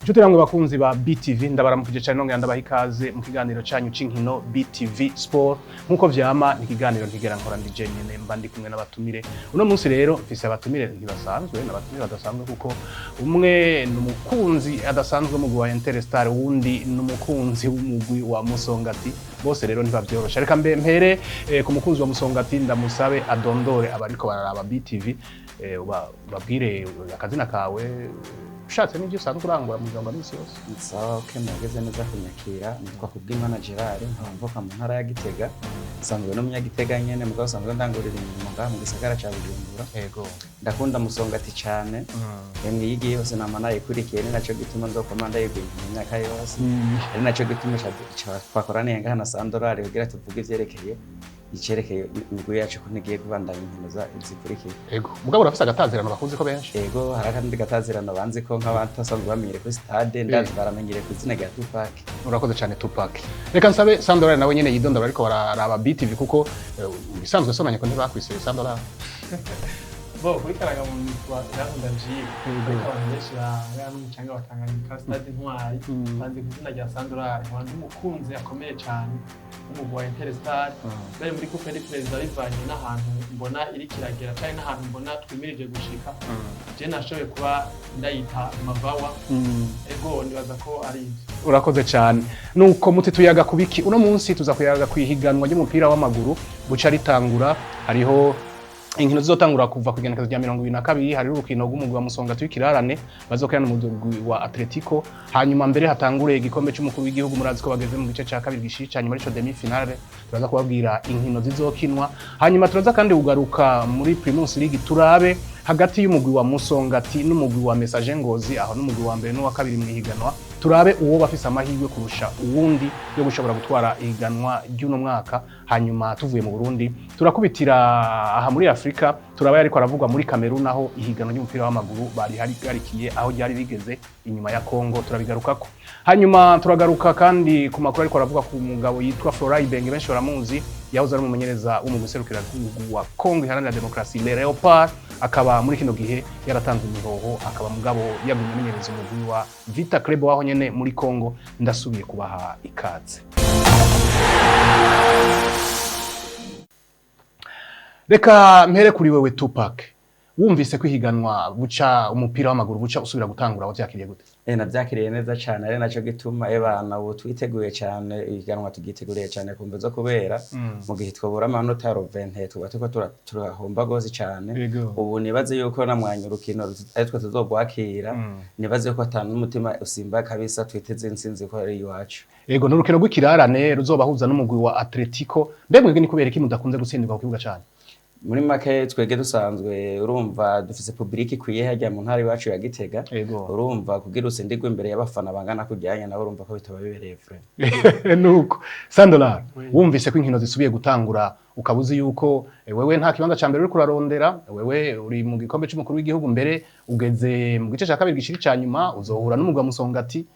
Inshuti namwe bakunzi ba BTV, ndabaramukije cyane, nongera ndabaha ikaze mu kiganiro cyanyu c'inkino BTV Sport. Nkuko vyama, ni ikiganiro ntigera nkora ndi jenyene, mba ndi kumwe n'abatumire. Uno munsi rero mfise abatumire ntibasanzwe, n'abatumire badasanzwe, kuko umwe ni umukunzi adasanzwe w'umugwi wa Interstar, uwundi ni umukunzi w'umugwi wa Musongati. Bose rero ntibavyorosha. Reka mbe mpere ku mukunzi wa Musongati, ndamusabe adondore abariko bararaba BTV, babwire akazina kawe, ushatse n'ibyo usanzwe urangura mu buzima bwa minsi yose. Sawa, okay, murageze neza kunyakira. Nitwa Kubwimana Gerard, nkaba mvuka mu ntara ya Gitega, nsanzwe n'umunyagitega nyene, mugabo nsanzwe ndangurira imirimo ngaha mu gisagara ca Bujumbura. Ndakunda Musongati cane. Emwe, iyo igiye yose nama nayikurikiye, ni naco gituma nzokwama ndayigura mu myaka yose, ari naco gituma twakoraniye ngaha na Sandorari kugira tuvuge ivyerekeye icerekeye imigwi yacu ko ntigiye kubandanya inkino zikurikiye. Ego, mugabo urafise agatazirano bakuzi ko benshi. Ego, hari akandi gatazirano banzi ko nk'abantu basanzwe bamenyere kuri stade, ndazi baramenyere ku izina rya Tupac. Urakoze cyane, Tupac. Reka nsabe Sandorari nawe nyene yidondora ariko bararaba BTV, kuko mu bisanzwe sonanye ko ntibakwise Sandorari. Bo kuri karangamuntu nitwa Irankunda Jive, ariko abantu benshi bangana n'umucanga wa Tanganyika, Stade Intwari, banzi ku izina rya Sandorari. Nkaba ndi umukunzi akomeye cyane w'umugwi wa Interstar. Bari muri Coupe du Président, bivanye n'ahantu mbona iri kiragera canke n'ahantu mbona twimirije gushika, je nashoboye kuba ndayita Mabawa. Ego, nibaza ko ari ivyo. Urakoze cyane. Nuko muti tuyaga kubiki uno munsi? Tuza kuyaga kwihiganwa ry'umupira w'amaguru buca ritangura. Hariho inkino zizotangura kuva ku igenekerezo rya 22. Hariho urukino rw'umugwi wa Musongati w'ikirarane bazokina n'umugwi wa Atletico. Hanyuma mbere hatangure igikombe c'umukuru w'igihugu. Murazi ko bageze mu gice ca kabiri gishica nyuma, arico demi finale. Turaza kubabwira inkino zizokinwa. Hanyuma turaza kandi kugaruka muri Primus League, turabe hagati y'umugwi wa Musongati n'umugwi wa Messager Ngozi, aho n'umugwi wa mbere n'uwa kabiri mw'ihiganwa, turabe uwo bafise amahirwe kurusha uwundi yo gushobora gutwara ihiganwa ry'uno mwaka. Hanyuma tuvuye mu Burundi, turakubitira aha muri Afrika, turaba ariko aravugwa muri Cameroon, aho ihiganwa ry'umupira w'amaguru bari harigarikiye aho ryari rigeze inyuma ya Congo, turabigarukako. Hanyuma turagaruka kandi ku makuru ariko aravuga ku mugabo yitwa Florent Ibenge. Benshi baramuzi, yahoze ari umumenyereza w'umugwi serukiragihugu wa Congo Iharanira Demokarasi, Les Leopards, akaba muri kino gihe yaratanze imihoho, akaba mugabo yagumye amenyereza umugwi wa Vita Club waho nyene muri Congo. Ndasubiye kubaha ikaze. Reka mpere kuri wewe, Tupac. Wumvise kwihiganwa buca umupira w'amaguru buca usubira gutangura, wavyakiriye gute? Navyakiriye neza cane, ari naco gituma ebana ubu twiteguye cane, ihiganwa tugiteguriye cane kumva zo kubera mu gihe twobura amanota 20 tuba turiko turahomba gose cane. Ubu nibaze yuko namwanya urukino ari twe tuzogwakira, nibaze yuko ata n'umutima usimba kabisa, twiteze intsinzi ko ari iwacu. Ego, n'urukino rw'ikirarane ruzobahuza n'umugwi wa Atletico. Mbega mwebwe ni kubera iki mudakunze gutsindirwa ku kibuga canyu? Muri make, twege dusanzwe, urumva, dufise public ikwiye harya mu ntara iwacu ya Gitega. Urumva, kugira usindirwe imbere y'abafana bangana kujyanye nawe, urumva ko bitaba bibereye vraiment. Nuko Sandolar, wumvise ko inkino zisubiye gutangura, ukaba uzi yuko wewe nta kibanza ca mbere uriko urarondera, wewe uri mu gikombe c'umukuru w'igihugu, mbere ugeze mu gice ca kabiri gishiri ca nyuma, uzohura n'umugwi wa Musongati,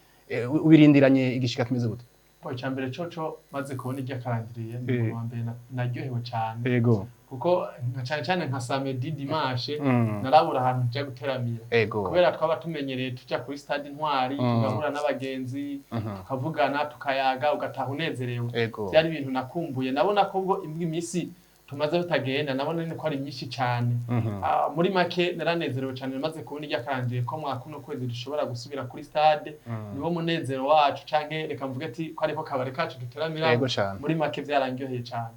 ubirindiranye igishika kimeze gute? Bo, icya mbere coco, maze kubona iryo akarangiriye, ni umuntu wa mbere naryohewe cane, kuko nka cane cane nka samedi, dimanche, narabura ahantu nja guteramira, kubera twaba tumenyereye tuja kuri Stade Intwari, tugahura n'abagenzi, tukavugana, tukayaga, ugataha unezerewe. Byari ibintu nakumbuye. Nabona ko ubwo iminsi tumaze tutagenda, nabona ni ko ari myinshi cyane. Ah, muri make naranezerewe cyane maze kubona iryo akarangiye ko mwaka uno kwezi dushobora gusubira kuri stade. Niwo munezero wacu, canke reka mvuge ati ko ariko kabari kacu duteramira. Ego cane. Muri make byarangyoheye cyane.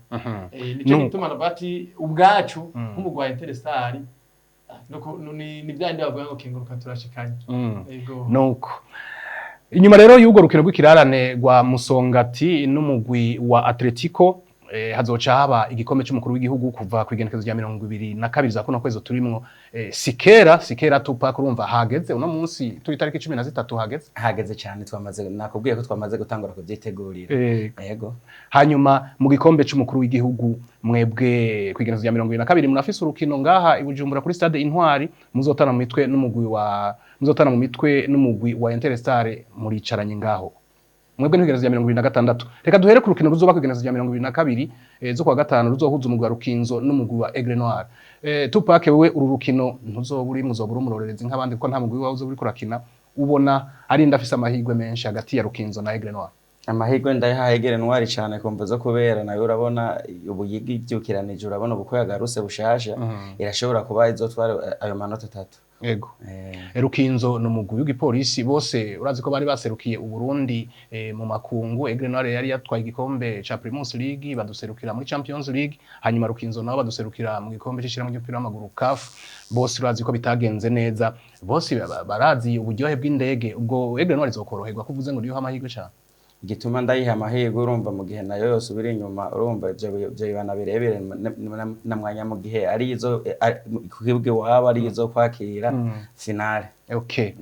Nico Nuko. gituma navuga ati ubwacu nk'umugwi wa Interstar ni bya bindi bavuga ngo kenguruka turashikanye. Ego. Nuko inyuma rero y'urwo rukino rw'ikirarane rwa Musongati n'umugwi wa Atletico. Hazoca haba igikombe c'umukuru w'igihugu kuva ku igenekerezo rya 22 za kuno kwezi turimwo. Sikera sikera Tupac, urumva hageze uno munsi turi tariki 13, hageze. Hageze cyane, twamaze, nakubwiye ko twamaze gutangura kubyitegurira. Yego. Hanyuma mu gikombe c'umukuru w'igihugu, mwebwe ku igenekerezo rya 22 murafise urukino ngaha i Bujumbura kuri stade Intwari, muzotana mu mitwe n'umugwi wa Interstar, muricaranye ngaho mwebwe n'igenekerezo rya 26. Reka duhere ku rukino ruzoba ku igenekerezo rya 22 zo kwa gatanu, ruzohuza umugwi wa Rukinzo n'umugwi wa Aigle Noir. Tupac, wewe uru rukino ntuzoba uri, muzoba uri umurorerezi nk'abandi kuko nta mugwi wawe uzoba uriko urakina. Ubona ari ndafise amahirwe menshi hagati ya Rukinzo na Aigle Noir? Amahirwe ndayahaye Aigle Noir cyane kumva zo kubera nayo urabona ubu yibyukiranije, urabona ubu ko yagarutse bushasha, irashobora kuba izotwara ayo manota 3. Rukinzo ni umugwi w'igipolisi, bose urazi ko bari baserukiye Uburundi mu makungu. Aigle Noir yari yatwaye igikombe ca Primus League, baduserukira muri Champions League, hanyuma Rukinzo nabo baduserukira mu gikombe c'ishirahamwe ry'umupira w'amaguru CAF. Bose urazi ko bitagenze neza, bose barazi uburyohe bw'indege. Ubwo Aigle Noir izokoroherwa kuvuze ngo niyo amahirwe cane? Igituma ndayiha amahirwe, urumva mu gihe nayo yosubira inyuma, urumva ivyo bibana birebire na mwanya mu gihe ari izo ku kibuga iwabo, ari izo kwakira finale. Okay.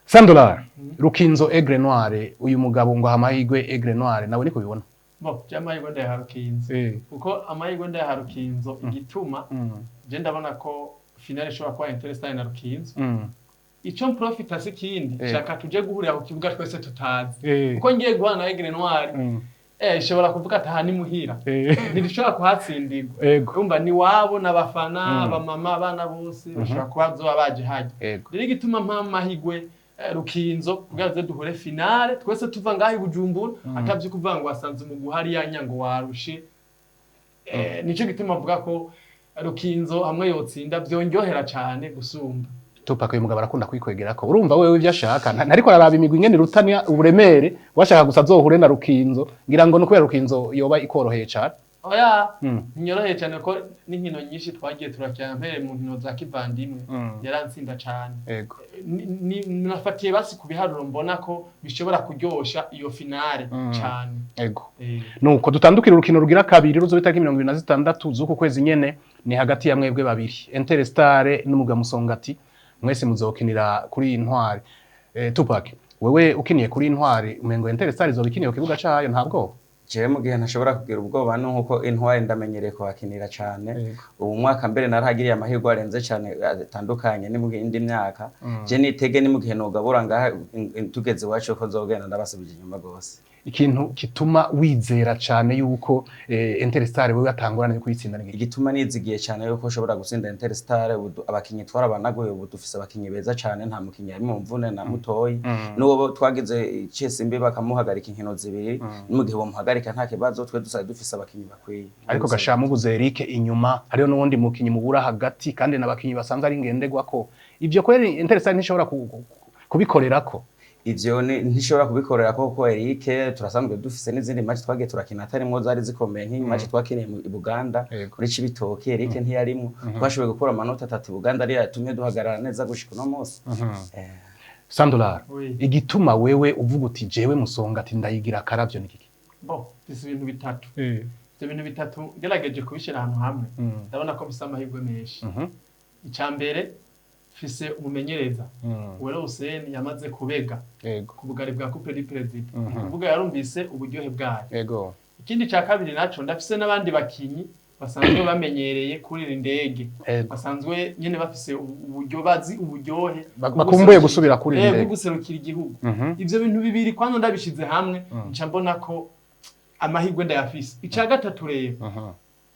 Sandolar, Rukinzo Aigle Noir, uyu mugabo ngo aha amahirwe Aigle Noir, nawe niko bibona? Bo by'amahirwe ndayaha Rukinzo, kuko amahirwe ndayaha Rukinzo, igituma je ndabona ko finale ishobora kuba Interstar na Rukinzo. Ico mprofita si kindi, shaka tuje guhurira ku kibuga twese tutazi, kuko ngiye guhana na Aigle Noir, ishobora kuvuga ati aha ni muhira, ntidushobora kuhatsindirwa. Urumva ni wabo n'abafana, abamama, abana bose bashobora kuba bazoba baje hajya. Rero igituma mpa amahirwe Rukinzo kugira tuze duhure finale twese tuva ngaho i Bujumbura, atavyo kuvuga ngo wasanze umugwi hariya nya ngo warushe. Nico gituma mvuga ko Rukinzo hamwe yotsinda vyonryohera cane gusumba. Tupac, uyu mugabo arakunda kwikwegerako. Urumva wewe ivyo ashaka, ntariko araraba imigwi ingene irutanya uburemere, washaka gusa azohure na Rukinzo. Ngira ngo no kubera Rukinzo yoba ikoroheye cane. Oya, ntinyoroheye cyane ko n'inkino nyinshi twagiye turakina, mpere mu nkino za kivandimwe, yarantsinda cane. Nafatiye basi ku biharuro, mbona ko bishobora kuryosha iyo finale cane. Nuko dutandukira urukino rugira kabiri ruzoba itariki 26 z'uku kwezi nyene, ni hagati ya mwebwe babiri, Interstar n'umugwi wa Musongati, mwese muzokinira kuri iyi Ntwari. Tupac, wewe ukiniye kuri Intwari, umengo Interstar izoba ikiniye ku kibuga cayo, nta bwoba? Jewe mu gihe ntashobora kugira ubwoba nuko Intwari ndamenyereye kuhakinira cane. Ubu mwaka mbere narahagiriye amahirwe arenze cane atandukanye ni mu yindi myaka. Je nitege ni mu gihe nogabura ngaha tugeze iwacu ko nzogenda ndabasubije inyuma gose. Ikintu kituma wizera cane yuko Interstar wewe atangorane yo kuyitsinda ni iki? Igituma nizigiye cyane yuko ushobora gutsinda Interstar, ubu abakinyi twarabanaguye, ubu dufise abakinyi beza cyane, nta mukinyi ari mu mvune na mutoyi. N'uwo twagize icese mbi bakamuhagarika inkino zibiri, mu gihe bamuhagarika nta kibazo, twe dusaye dufise abakinyi bakwiye. Ariko gashama ubuze Eric inyuma, hariho n'uwundi mukinyi mubura hagati, kandi n'abakinyi basanzwe ari ngenderwako. Ivyo kweri Interstar ntishobora kubikorerako? Ivyo ntishobora kubikorera koko. Eric turasanzwe dufise n'izindi match twagiye turakina atarimwo zari zikomeye, nk'iyi match twakiniye mu i Buganda muri Cibitoke, Eric ntiyarimwo, twashoboye gukura amanota 3 i Buganda, ariyo yatumye duhagarara neza gushika uno munsi. Sandolar, Oui. igituma wewe uvuga uti jewe Musonga ati ndayigira akaravyo ni kiki? Bo mfise ibintu bitatu. Ivyo bintu bitatu ngerageje kubishira ahantu hamwe, ndabona ko mfise amahirwe menshi. Ica mbere, mfise umumenyereza Uwera Hussein, yamaze kubega ku bugari bwa Coupe du Président, kuvuga yarumvise uburyohe bwayo. Ikindi cya kabiri naco, ndafise n'abandi bakinyi basanzwe bamenyereye kurira indege, basanzwe nyene bafise uburyo, bazi uburyohe Bakumbuye gusubira kurira indege. Bwo guserukira igihugu. Ivyo bintu bibiri kwanza ndabishize hamwe, nca mbona ko amahirwe ndayafise. Ica gatatu rero,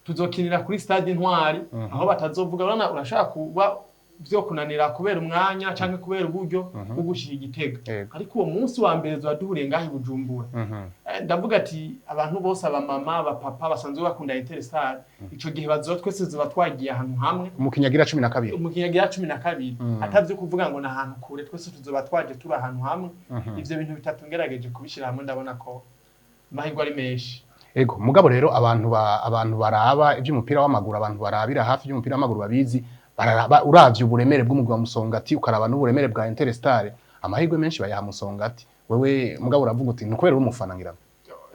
tuzokinira kuri stade Intwari, aho batazovuga, urabona urashaka kuba vyo kunanira kubera umwanya canke kubera uburyo bwo gushika Igitega, ariko uwo munsi wa mbere tuba duhuriye ngaho i Bujumbura. Ndavuga ati abantu bose, abamama, abapapa basanzwe bakunda Interstar, ico gihe bazoba twese tuzoba twagiye ahantu hamwe. Umukinyi agira 12. Umukinyi agira 12, atavyo kuvuga ngo ni ahantu kure, twese tuzoba twaje turi ahantu hamwe. Ivyo bintu bitatu ngerageje kubishira hamwe, ndabona ko amahirwe ari menshi. Ego, mugabo rero abantu baraba ivy'umupira w'amaguru, abantu barabira hafi ivy'umupira w'amaguru babizi, bararaba uravye uburemere bw'umugwi wa Musongati, ukaraba n'uburemere bwa Interstar, amahirwe menshi bayaha Musongati. Wewe mugabo uravuga uti ni ukubera uri umufana ngira.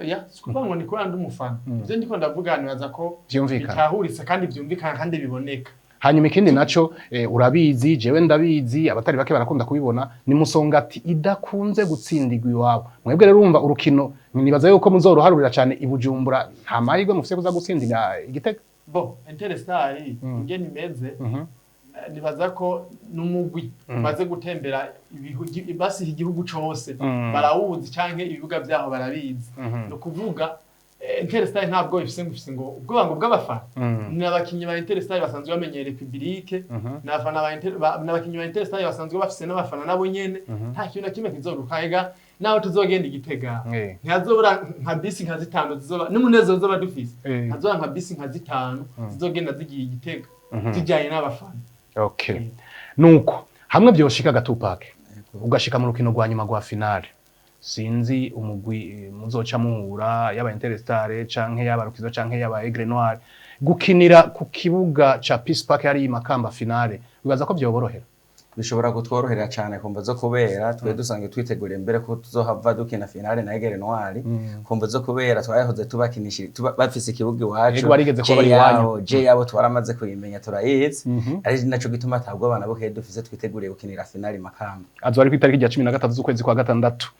Ya, sikuvuga ngo ni kubera ndi umufana. Ivyo ndiko ndavuga nibaza ko Vyumvikana. bitahuritse kandi vyumvikana kandi biboneka. Hanyuma ikindi naco, urabizi, jewe ndabizi, abatari bake barakunda kubibona, ni Musongati idakunze gutsindirwa iwabo. Mwebwe rero urumva urukino nibaza yuko muzoroharurira cyane i Bujumbura, nta mahirwe mufise kuza gutsindira Igitega. Bo Interstar ingene imeze, nibaza ko n'umugwi umaze gutembera basiha igihugu cose, barawuzi canke ibibuga vyaho barabizi. Ni ukuvuga Interstar ntabwo ifise ngo ifise ngo ubwoba ngo bw'abafana. Ni abakinyi ba Interstar basanzwe bamenyereye public, n'abafana ba n'abakinyi ba Interstar basanzwe bafise n'abafana nabo nyene. Nta kintu na kimwe kizoruka naho tuzogenda Igitega. Ntihazobura nka bisi nka zitanu zizoba n'umunezero uzoba dufise. Ntihazobura nka bisi nka zitanu zizogenda zigiye Igitega zijyanye n'abafana. Okay. Nuko hamwe byoshika Gatupake ugashika mu rukino rwa nyuma rwa finale, sinzi umugwi muzoca muhura, yaba Interstar canke yaba Rukizo canke yaba Aigle Noir, gukinira ku kibuga ca Peace Park hari Makamba finale, wibaza ko byoborohera? Bishobora kutworohera cyane kumva zo kubera twe dusanzwe twiteguriye mbere ko tuzohava dukina finale na Aigle Noir, kumva zo kubera twahoze tubakinisha bafise ikibuga iwacu. Yego, barigeze kuba bari iwanyu. Je yabo twaramaze kuyimenya, turayizi, ari naco gituma atabwo abana buke dufise twiteguriye gukinira finale Makamba. Azoba ari ku itariki rya 13 z'ukwezi kwa gatandatu.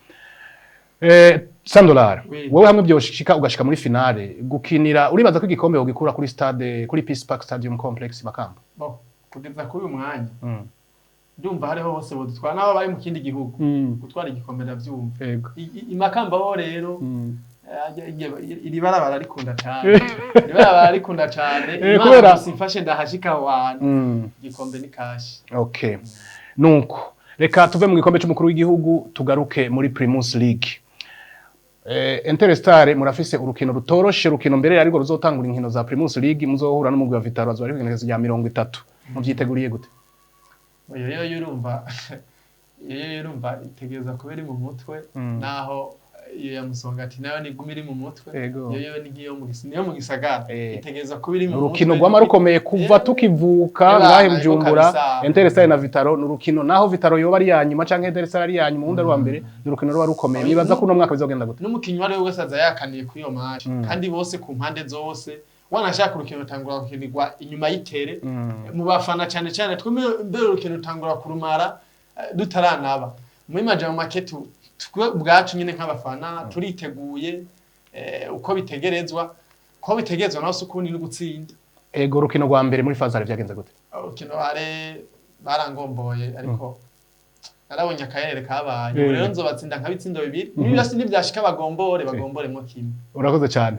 Sandolari, wowe hamwe byoshika ugashika muri finale gukinira, uribaza ko igikombe wogikura kuri stade, kuri Peace Park Stadium Complex Makamba? Bo kugeza kuri uyu mwanya ndumva hariho hose bodutwara n'abo bari mu kindi gihugu, gutwara igikombe ndavyumva. Imakamba ho rero iri bara bararikunda cyane, iri bara bararikunda cyane. Imana gusa imfashe ndahashika aho hantu, igikombe ni kashi. Okay. Nuko reka tuve mu gikombe c'umukuru w'igihugu tugaruke muri Primus League. Interstar murafise urukino rutoroshe, rukino mbere ariko ruzotangura inkino za Primus League, muzohura n'umugwi wa Vitaro, azoba ari kw'igenekerezo rya 30. Muvyiteguriye gute? Iyo yo urumva, iyo yo urumva itegereza kuba iri mu mutwe, naho iyo ya Musongati nayo niguma iri mu mutwe. Iyo yo ni nk'iyo mu niyo mu gisagara, itegereza kuba iri mu mutwe. Urukino rwama rukomeye kuva tukivuka ngahe Bujumbura, Interstar na Vitaro, ni urukino naho Vitaro yoba ari ya nyuma canke Interstar ari ya nyuma uwundi ari uwa mbere, ni urukino ruba rukomeye. Nibaza ko uno mwaka bizogenda gute? N'umukinyi uwo ari we wese aza yakaniye kuri iyo match, kandi bose ku mpande zose wanashaka urukino rutangura gukinirwa inyuma y'itere mu bafana cyane cyane. Twe mbere urukino rutangura kurumara dutaranaba muri majambo make, twe ubwacu nyine nk'abafana turiteguye uko bitegerezwa, ko bitegerezwa naho si ukundi no gutsinda. Ego, urukino rwa mbere muri phase aller vyagenze gute? Urukino bare barangomboye, ariko narabonye akarere kabaye. Ubu rero nzobatsinda nka bitsindo bibiri, niba nibyashika bagombore bagomboremo kimwe. Urakoze cyane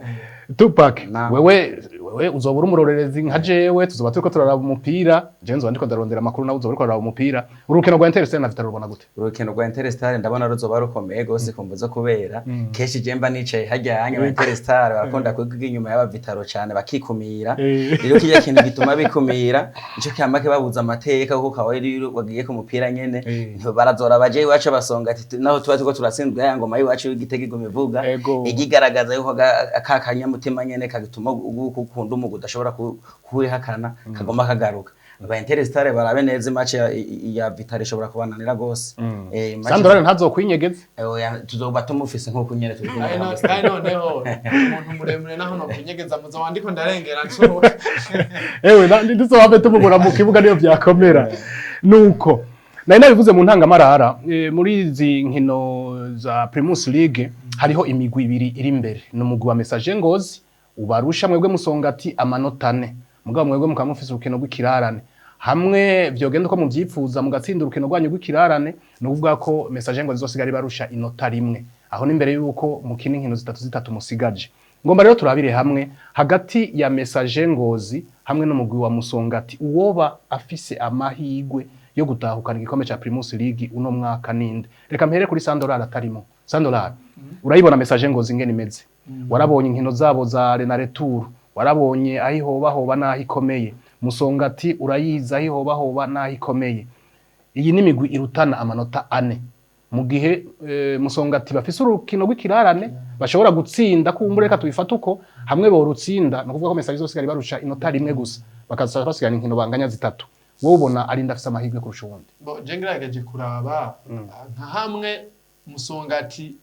Tupac. Wewe uzoba uri umurorerezi nka jewe, tuzoba turiko turaraba umupira, jewe nzoba ndiko ndarondera amakuru, nawe uzoba uriko uraraba umupira. Urukino rwa Interstar na Vitaro rubona gute? Urukino rwa Interstar ndabona ruzoba rukomeye gose, kumva zo kubera kenshi je mba nicaye harya hanya ba Interstar barakunda kwiga inyuma y'aba Vitaro cyane bakikumira. Rero kirya kintu gituma bikumira nico kyamake babuza amateka, kuko kawaii rero wagiye ku mupira nyene barazora baje iwacu basonga ati naho tuba turiko turatsinzwe ya ngoma y'iwacu y'Igitega iguma ivuga, igigaragaza yuko aka kanyamutima nyene kagituma ukunda umugwi udashobora kuwihakana kagomba kagaruka. Aba Interstar barabe neza match ya Vitaro ishobora kubananira gose. Sandorane ntazokwinyegeza. Oya, tuzoba tumufise nkuko nyene turi kumwe. Kandi noneho umuntu muremure naho no kunyegeza muzoba ndiko ndarengera nsohoka. Ewe ntiduzohave tumubura mu kibuga niyo vyakomera. Nuko nari nabivuze mu ntangamarara, muri izi nkino za Primus League hariho imigwi ibiri iri imbere, ni umugwi wa Messager Ngozi ubarusha mwebwe Musongati amanota 4, mugabo mwebwe mukaba mufise urukino rw'ikirarane. Hamwe vyogenda uko muvyipfuza mugatsinda urukino rwanyu rw'ikirarane, ni ukuvuga ko Messager Ngozi izosigara ibarusha inota 1, aho ni imbere yuko mukina inkino zitatu zitatu musigaje. Ngomba rero turabire hamwe hagati ya Messager Ngozi hamwe n'umugwi wa Musongati, uwoba afise amahigwe yo gutahukana igikombe ca Primus League uno mwaka ninde? Reka mpere kuri Sandolari atarimo. Sandolari, urayibona Messager Ngozi ingene imeze, warabonye inkino zabo za Rena Retour, warabonye aho ihoba hoba n'aho ikomeye. Musongati urayizi aho ihoba hoba n'aho ikomeye. Iyi ni imigwi irutana amanota 4, mu gihe Musongati bafise urukino rw'ikirarane bashobora gutsinda kumbure, reka tubifate uko, hamwe borutsinda ni ukuvuga ko Messager izosigara ibarusha inota 1 gusa, bakaza basigara inkino banganya zitatu. Wowe ubona ari ndafise amahirwe kurusha uwundi? Bo je ngerageje kuraba nka hamwe Musongati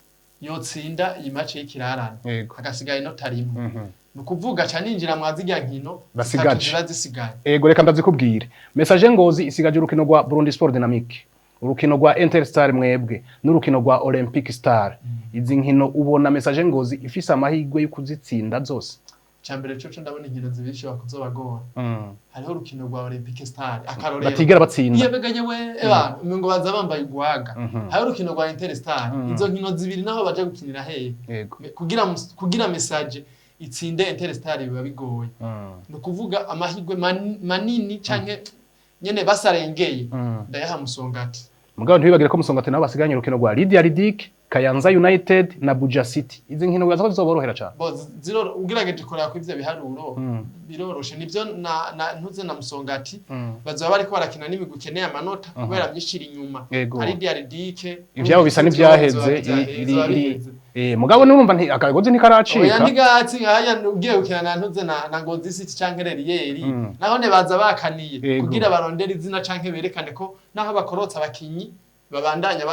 Yotsinda iyi match y'ikirarane, hagasigaye inota rimwe, ni ukuvuga ca ninjira mwa zirya nkino Basigaje. zitatu ziba zisigaye. Ego, reka ndazikubwire. Messager Ngozi isigaje urukino rwa Burundi Sport Dynamique, urukino rwa Interstar mwebwe, n'urukino rwa Olympic Star. Izi nkino ubona Messager Ngozi ifise amahirwe yo kuzitsinda zose? Icambere coco, ndabona inkino zibiri zishobora kuzobagora. Hariho urukino rwa Olympic Star, akarorero Batigera batsinda. Iyo beganye we eba ngo baza bambaye ugwaga. Hariho urukino rwa Interstar. Izo nkino zibiri, naho baje gukinira hehe, kugira Messager itsinde Interstar biba bigoye. Ni ukuvuga amahirwe manini canke nyene basarengeye ndayaha Musongati. Mugabo ntibibagire ko Musongati nabo basigaranye urukino rwa Lydia Ludic, Kayanza United na Buja City. Izi nkino wibaza ko zizoborohera cane? Bo ziro ugerageje kuraba kuri ivyo biharuro biroroshe, nivyo na ntuze na Musongati bazoba bariko barakina n'imigwi ikeneye amanota kubera myinshi iri inyuma. Ari Lydia Ludic. Ivyabo bisa n'ivyaheze. Mugabo nurumva nti akagozi Oya, ntikaracika. Ntigatsi nkaya ugiye gukina na ntuze na Ngozi City canke Reriyeri, naho ne baza bakaniye kugira barondere izina canke berekane ko naho bakorotsa abakinyi babandanya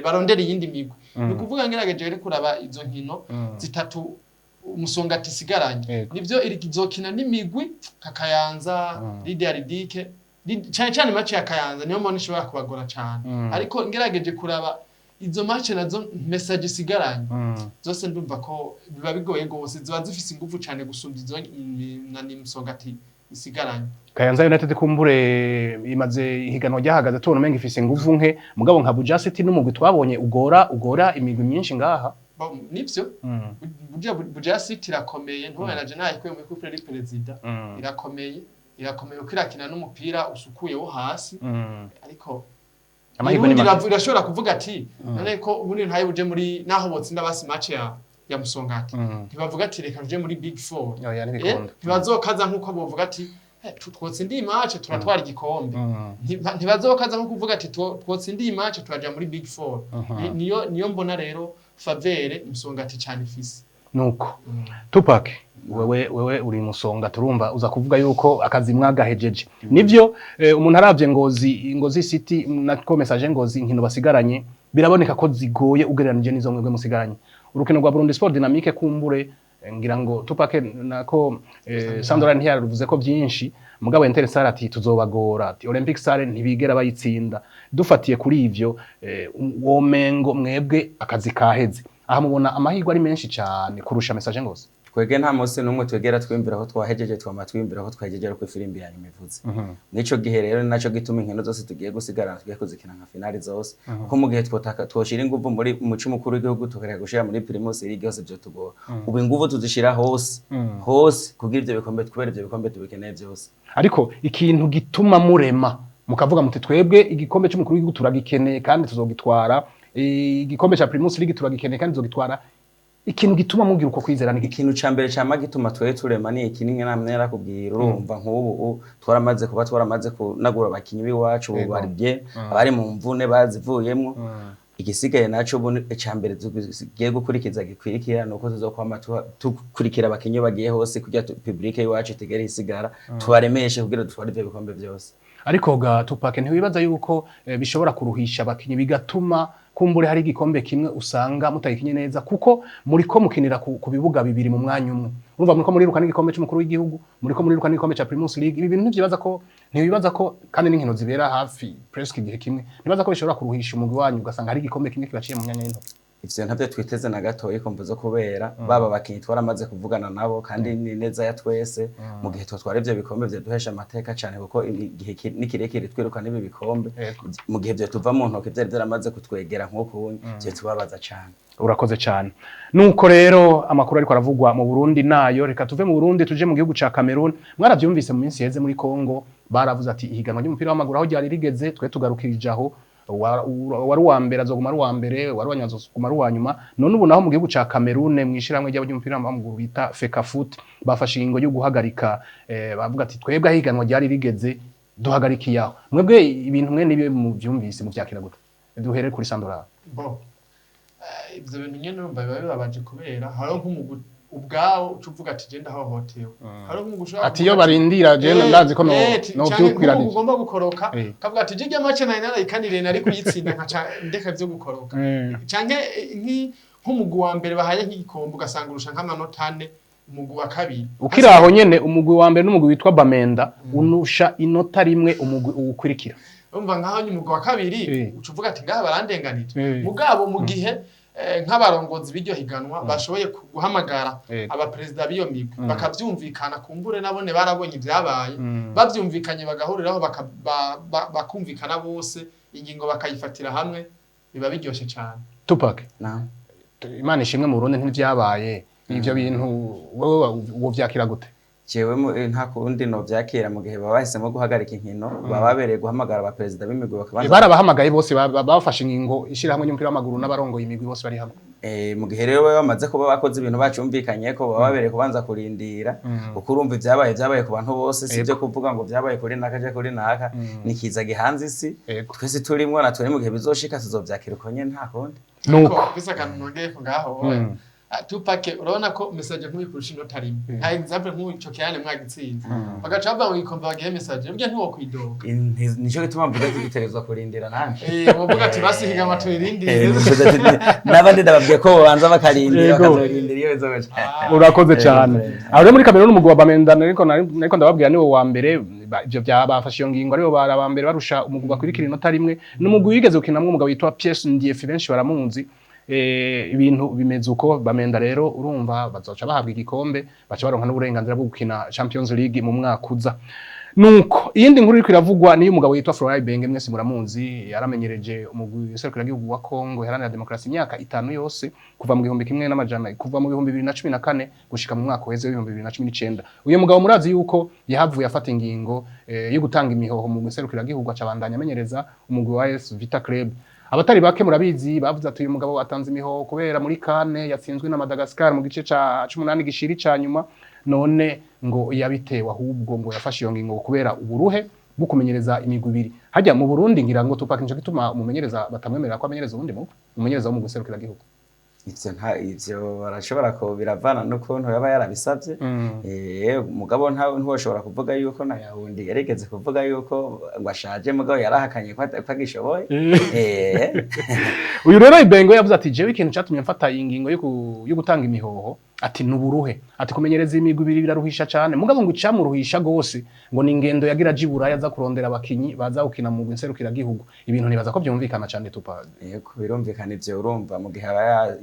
barondere iyindi migwi. Ni ukuvuga ngerageje rero kuraba izo nkino zitatu Umusongati isigaranye, nivyo iri izokina n'imigwi nka Kayanza, Lydia Ludic, cane cane match ya Kayanza niyo mbona ishobora kubagora cane. Ariko ngerageje kuraba izo match nazo Messager isigaranye zose, ndumva ko biba bigoye gose, ziba zifise ingufu cane gusumba izo na ni Musongati isigaranye. Kayanza United kumbure imaze ihiganwa ryahagaze tubona umenga ifise inguvu nke, mugabo nka Buja City n'umugwi twabonye ugora imigwi myinshi ngaha. Bo, nivyo. Buja City irakomeye, ntubona naje nayikuye muri coupe du président. Irakomeye kuko irakina n'umupira usukuye wo hasi. Ariko Amahirwe ni Ubundi make. irashobora kuvuga ati none ko ubundi ntaye buje muri, naho botsinda basi match ya Musongati, ntibavuga ati reka tuje muri Big Four. Oya, ntibikunda. Ntibazokaza nkuko bovuga ati "Twotsinda iyi match turatwara igikombe." Ntibazokaza nko kuvuga ati twotsinda iyi match turaja muri Big Four. Niyo mbona rero faveur Musongati cyane ifise. Nuko Tupac, wewe uri Musonga, turumva uza kuvuga yuko akazi mwagahejeje. Nivyo, umuntu aravye Ngozi City nako Messager Ngozi, inkino basigaranye biraboneka ko zigoye ugereranije n'izo mwebwe musigaranye. Urukino rwa Burundi Sport Dynamique kumbure, ngira ngo Tupac nako Sandra ntiyaruvuze ko byinshi, mugabo Inter ati tuzobagora, ati Olympic Star ntibigera bayitsinda. Dufatiye kuri ivyo, womengo mwebwe akazi kaheze. Aha mubona amahirwe ari menshi cyane kurusha Messager Ngozi? Twebwe nta munsi n'umwe twegera twiyumvira ko twahejeje, twama twiyumvira ko twahejeje ariko ifirimbi ya nyuma ivuze. Mw'ico gihe rero ni naco gituma inkino zose tugiye gusigarana tugiye kuzikina nka finali zose, kuko mu gihe twotaka twoshira inguvu muri muco mukuru w'igihugu tukareka gushira muri Primus League hose vyotugora. Ubu inguvu tuzishira hose hose kugira ivyo bikombe, kubera ivyo bikombe tubikeneye vyose. Ariko ikintu gituma murema mukavuga muti twebwe igikombe cy'umukuru w'igihugu turagikeneye kandi tuzogitwara, igikombe cya Primus League turagikeneye kandi tuzogitwara, ikintu gituma mugira uko kwizera ni iki? Ikintu ca mbere cama gituma twe turema ni iki, ni namwe narakubwira. Urumva nk'ubu twaramaze kunagura abakinyi b'iwacu, ubu baribye abari mu mvune bazivuyemwo. Igisigaye naco ubu ica mbere tugiye gukurikiza gikwirikira ni uko tuzokwama dukurikira abakinyi bagiye hose kugira public y'iwacu itigere isigara, tubaremeshe kugira dutware ivyo bikombe vyose. Ariko ga Tupac, ntiwibaza yuko bishobora kuruhisha abakinyi, bigatuma kumbure hari igikombe kimwe usanga mutagikinye neza, kuko muriko mukinira ku bibuga bibiri mu mwanya umwe? Urumva muriko muriruka n'igikombe cy'umukuru w'igihugu, muriko muriruka n'igikombe cya Primus League. Ibi bintu ntibibaza ko, kandi n'inkino zibera hafi presque igihe kimwe, ntibaza ko bishobora kuruhisha umugwi wanyu, ugasanga hari igikombe kimwe kibaciye mu myanya y'intoki? Ivyo ntavyo twiteze na gatoyi kumva zo kubera baba abakinyi twaramaze kuvugana nabo, kandi ni neza ya twese mu gihe twotwara ivyo bikombe vyoduhesha amateka cane, kuko igihe ni kirekire twiruka n'ibi bikombe. Mu gihe vyo tuva mu ntoke vyari vyaramaze kutwegera nk'uko vyo tubabaza cane. Urakoze cyane. Nuko rero amakuru ariko aravugwa mu Burundi nayo, reka tuve mu Burundi tuje mu gihugu ca Cameroon. Mwaravyumvise mu minsi yeze muri Congo baravuze ati ihiganwa ry'umupira w'amaguru aho ryari rigeze twe tugarukirije aho, wari uwa mbere azoguma ari uwa mbere, wari uwa nyuma azoguma ari uwa nyuma. None ubu naho mu gihugu ca Cameroon, mw'ishirahamwe ry'umupira w'amaguru bita Fecafoot, bafashe ingingo yo guhagarika, bavuga ati twebwe aho ihiganwa ryari rigeze duhagarikiye aho. Mwebwe ibintu mwe nibe muvyumvise muvyakira gute? Duhere kuri Sandora. Bo, ivyo bintu nyene urumva biba bibabaje, kubera hariho nk'umugwi ubwawo uca uvuga ati je ndahohotewe. Hariho nk'umugwi ushobora Ati iyo kuvuga ati, barindira je ndazi ko no no canke vyukwiranije. nk'umugwi ugomba gukoroka kavuga ati jirya match nari narayikaniriye, nari kuyitsinda nkaca ndeka vyo gukoroka, canke Nk'umugwi wa mbere bahaye nk'igikombe ugasanga urusha nk'amanota 4 umugwi wa kabiri. Ukiri aho nyene, umugwi wa mbere n'umugwi witwa Bamenda unusha inota rimwe umugwi uwukurikira. Urumva nkaho nyine umugwi wa kabiri uca uvuga ati ngaha barandenganije. Mugabo mu gihe nk'abarongozi b'iryo higanwa bashoboye guhamagara abaperezida b'iyo migwi bakavyumvikana, kumbure nabone barabonye ibyabaye, bavyumvikanye bagahuriraho bakumvikana bose, ingingo bakayifatira hamwe, biba biryoshe cyane. Tupac, Imana ishimwe mu Burundi ntivyabaye ivyo bintu, wewe wovyakira gute? Jewe nta kundi no vyakira mu gihe baba bahisemo guhagarika inkino, baba babereye guhamagara abaperezida b'imigwi bakabanza. Barabahamagaye bose, bafashe ingingo ishirahamwe ry'umupira w'amaguru n'abarongoye imigwi bose bari hamwe. Mu gihe rero bamaze kuba bakoze ibintu bacumvikanye ko baba babereye kubanza kurindira, kuko urumva ivyabaye vyabaye ku bantu bose, si byo kuvuga ngo vyabaye kuri naka je kuri naka, ni kiza gihanze isi twese turimwo na turi mu gihe bizoshika tuzovyakira uko nyene, nta kundi. Nuko bisa kantu nongeye ko ngaho Tupac, urabona ko message nk'uyu kurusha inota rimwe, nka example nk'uyu ico kirane mwagitsinze bagaca bavuga ngo igikombe bagihe message, burya ntiwokwidoga. Nico gituma mvuga ati dutegerezwa kurindira nanje. Wovuga ati basi higanwa turindire. N'abandi ndababwiye ko bobanza bakarindira, bakazorindira iyo bizoca. Urakoze cyane. Aho rero muri Cameroon umugwi wa Bamenda nariko ndababwira niwo wa mbere, ivyo byabafashe iyo ngingo aribo bara mbere barusha umugwi bakurikira inota rimwe. N'umugwi wigeze gukinamwo umugabo witwa Pierre Ndiefi, benshi baramuzi. Ibintu bimeze uko. Bamenda rero urumva bazoca bahabwa igikombe, baca baronka n'uburenganzira bwo gukina Champions League mu mwaka uza. Nuko iyindi nkuru iriko iravugwa ni umugabo witwa Florent Ibenge, mwese muramuzi, yaramenyereje umugwi w'iserukiragihugu wa Congo iharanira demokarasi imyaka 5 yose, kuva mu 1100 kuva mu 2014 gushika mu mwaka weze 2019. Uyu mugabo murazi yuko yahavuye afata ingingo yo gutanga imihoho mu giserukiragihugu, acabandanya amenyereza umugwi wa AS Vita Club. Abatari bake murabizi bavuze ati uyu mugabo atanze imihoho kubera muri Kane yatsinzwe na Madagascar mu gice ca 18 gishiri ca nyuma, none ngo yabitewe ahubwo ngo yafashe iyo ngingo kubera uburuhe bwo kumenyereza imigwi ibiri. Hajya mu Burundi ngira ngo Tupac nico gituma umumenyereza batamwemerera ko amenyereza uwundi mugwi, umumenyereza wo mu giserukiragihugu. Ivyo nta ivyo barashobora ko biravana n'ukuntu yaba yarabisavye. Mugabo ntiwoshobora kuvuga yuko na yawundi yarigeze kuvuga yuko ngo ashaje, mugabo yarahakanye ko agishoboye. Uyu rero Ibengo yavuze ati jewe ikintu catumye mfata ingingo yo gutanga imihoho, ati nuburuhe, ati kumenyereza imigwi ibiri biraruhisha cyane, mugabo ngo icamuruhisha gose ngo ni ingendo yagira jibura yaza kurondera abakinyi baza gukina mu giserukiragihugu. Ibintu nibaza ko byumvikana cyane Tupac. Yego birumvikana ivyo, urumva mu gihe aba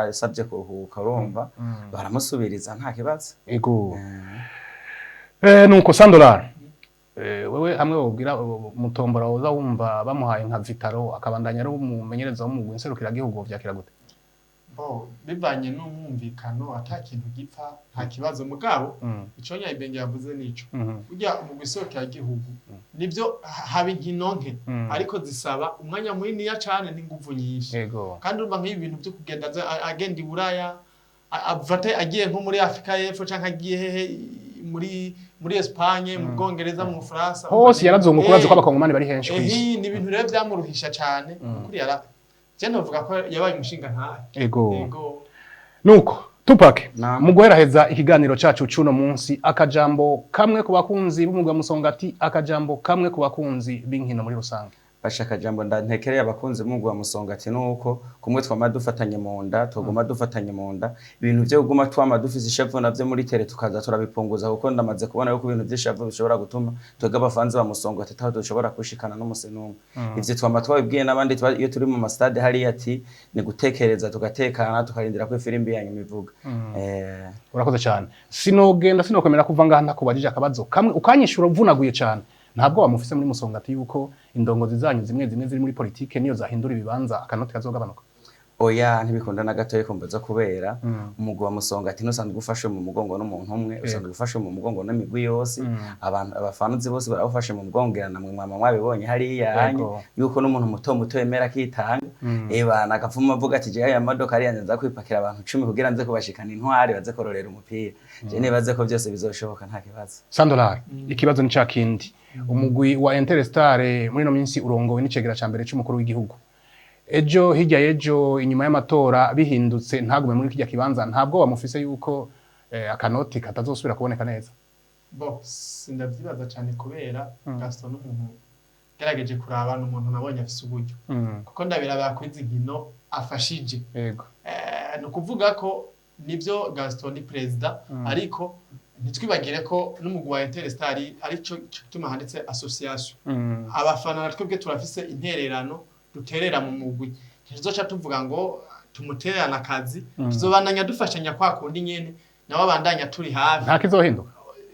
asabye kuruhuka urumva baramusubiriza nta kibazo. Ego. Nuko Sandollar, wewe hamwe wobwira mutombora woza wumva bamuhaye nka Vitaro akabandanya ari umumenyereza wo mu giserukiragihugu vyakira gute? Bo bivanye n'umwumvikano ata kintu gipfa nta kibazo, mugabo ico Ibenge yavuze nico burya umugwi w'iserukiragihugu nivyo haba inkino nke ariko zisaba umwanya munini cane n'inguvu nyinshi. Kandi urumva nk'ibi bintu byo kugenda agenda i Buraya, avate agiye nko muri Afrika y'Epfo canke agiye hehe muri Espagne, mu Bwongereza, mu Bufaransa, hose yarazunguka, urazi ko abakongomani bari henshi kw'isi. Ni ibintu rero byamuruhisha cane kuri yara je novuga ko yabaye umushinga ntahe. Ego. Nuko Tupac, mu guheraheza ikiganiro cacu cuno munsi, akajambo kamwe ku bakunzi b'umugwi wa Musongati, akajambo kamwe ku bakunzi b'inkino muri rusange. Basha akajambo ndantekereye abakunzi b'umugwi wa Musongati nuko kumwe twama dufatanye mu nda, tuguma dufatanye mu nda, ibintu byo kuguma twama dufise ishavu navyo muri tere tukaza turabipunguza, kuko ndamaze kubona yuko ibintu by'ishavu bishobora gutuma twebwe abafanzi ba Musongati ataho dushobora kushikana n'umusi n'umwe. Ivyo twama twabibwiye n'abandi iyo turi mu mastade hariya ati ni gutekereza tugatekana tukarindira ko ifirimbi yanyu ivuga. Urakoze cyane. Sinogenda sinokomera kuva ngaha ntakubajije akabazo kamwe ukanyishura uvunaguye cyane. Ntabwo wamufise muri Musongati yuko indongozi zanyu zimwe zimwe ziri muri politike niyo zahindura ibibanza akanoti kazogabanuka? Oya ntibikunda na gatoye kumbaza kubera umugwi wa Musongati ntusanzwe ufashwe mu mugongo n'umuntu umwe, usanzwe ufashwe mu mugongo n'imigwi yose, abantu abafanuzi bose barawufashe mu mugongo, namwe mwama mwabibonye hariya yanyu yuko n'umuntu muto muto yemera akitanga, bana akavuma avuga ati jewe aya modoka ariya nza kwipakira abantu 10 kugira nze kubashikana intwari baze kororera umupira. Je nibaze ko byose bizoshoboka nta kibazo. Sandollar, ikibazo ni ca kindi. Umugwi wa Interstar muri no minsi urongowe n'icegera ca mbere c'umukuru w'igihugu. Ejo hirya y'ejo inyuma y'amatora bihindutse ntagume muri kijya kibanza, ntabwo bamufise yuko akanoti katazosubira kuboneka neza? Bo sindavyibaza cyane kubera Gaston n'umuntu gerageje kuraba n'umuntu nabonye afise uburyo, kuko ndabiraba kuri izi nkino afashije. Yego. Ni ukuvuga ko nibyo Gaston ni perezida, ariko ntitwibagire ko n'umugwi wa Interstar arico gituma handitse association. Abafana na twebwe turafise intererano duterera mu mugwi. Ntituzoca tuvuga ngo tumutererane akazi. Tuzobandanya dufashanya kwa kundi nyene, nawe abandanya turi hafi. Nta kizohinduka.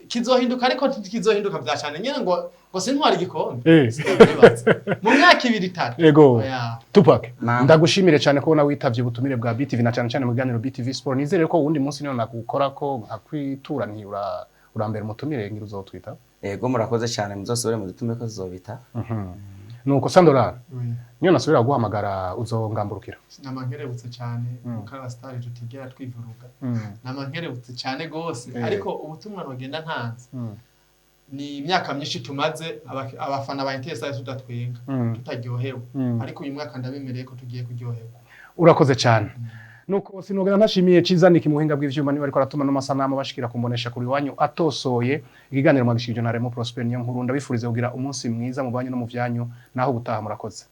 Kizohinduka, ariko ntikizohinduka vya cane nyene ngo sintwara igikombe. Sinavyibaza. Mu myaka 2, 3. Oya. Tupac, Naam. ndagushimire cyane kubona witavye ubutumire bwa BTV na cyane cyane mu biganiro BTV Sport. Nizere ko uwundi munsi niyo nakukora ko nkakwitura nti urambere umutumire ngira uzotwita. Yego, murakoze cyane, muzosubire mudutume ko tuzobita. Nuko Sandora, Oui. niyo nasubira guhamagara uzongamburukira. Nama nkerebutse cyane, kuko abasitari tutigera twivuruga. Nama nkerebutse cyane gose. Ariko ubutumwa ntugenda ntanze, ni imyaka myinshi tumaze abafana ba Interstar tudatwenga, tutaryohewe, ariko uyu mwaka ndabemereye ko tugiye kuryoherwa. Urakoze cyane. Nuko sinogera ntashimiye Ciza Niki mu buhinga bw'ivyuma, niba ariko aratuma n'amasanamu bashikira kumbonesha kuri wanyu atosoye. Ikiganiro mwagishikije na Remo Prosper niyo nkuru. Ndabifuriza kugira umunsi mwiza mu banyu no mu vyanyu, naho ubutaha. Murakoze.